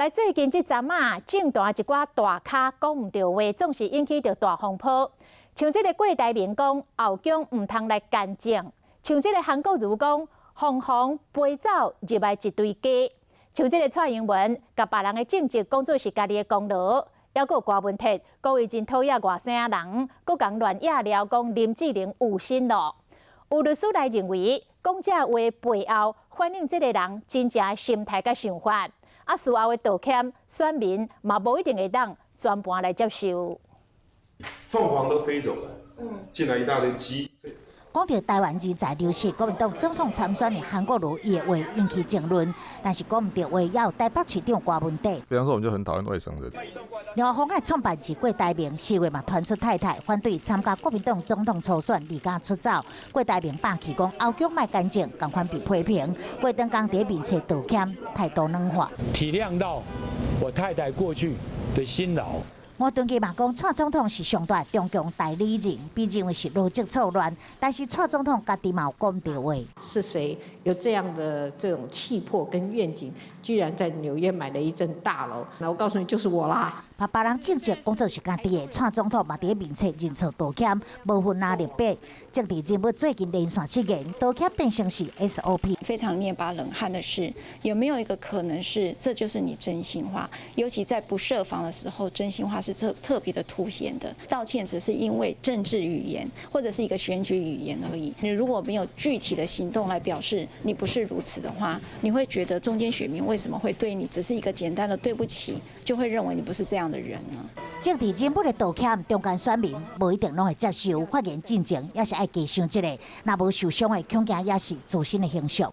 來最近這陣仔，政壇一寡大咖講毋著話，總是引起著大風波。像這个郭台銘講後宮毋通來干政，像這个韓國瑜講鳳凰飛走入來一堆雞，像這个蔡英文共別人的政績講做是家己的功勞，猶閣有柯文哲講伊真討厭外省人，閣共亂掖料講林志玲有心咯。有律師來認為，講這話背後反映這个人真正的心態佮想法。啊，事後的道歉，選民嘛無一定會當全盤來接受。鳳凰都飛走了，進來一大堆雞。講著台灣人才流失，國民黨總統參選的韓國瑜伊的話引起爭論，但是講毋著話，也有台北市長柯文哲。比方說，我們就很討厭外省人。另外，鴻海創辦人郭台銘4月嘛傳出太太反對參加國民黨總統初選，離家出走。郭台銘霸氣講後宮莫干政，仝款被批評。郭長江佇面冊道歉，態度軟化。體諒到我太太過去的辛勞。吳敦義嘛講，蔡總統是上大中共代理人，被認為是邏輯錯亂。但是蔡總統家己嘛有講著話。是誰有這樣的這種氣魄跟願景，居然在紐約買了一棟大樓？那我告訴你，就是我啦。把別人政績講做是家己的，蔡總統嘛佇面冊認錯道歉，無分藍綠白。政治人物最近連續失言，道歉變成是 SOP。非常捏把冷汗的是，有沒有一個可能是，這就是你真心話？尤其在不設防的時候，真心話是特特別的凸顯的。道歉只是因為政治語言或者是一個選舉語言而已。你如果沒有具體的行動來表示你不是如此的話，你會覺得中間選民為什麼會對你只是一個簡單的對不起，就會認為你不是這樣的人呢？政治人物的道歉，中間選民無一定攏會接受。發言進前也是愛加想一下，若無受傷的，恐驚也是自身的形象。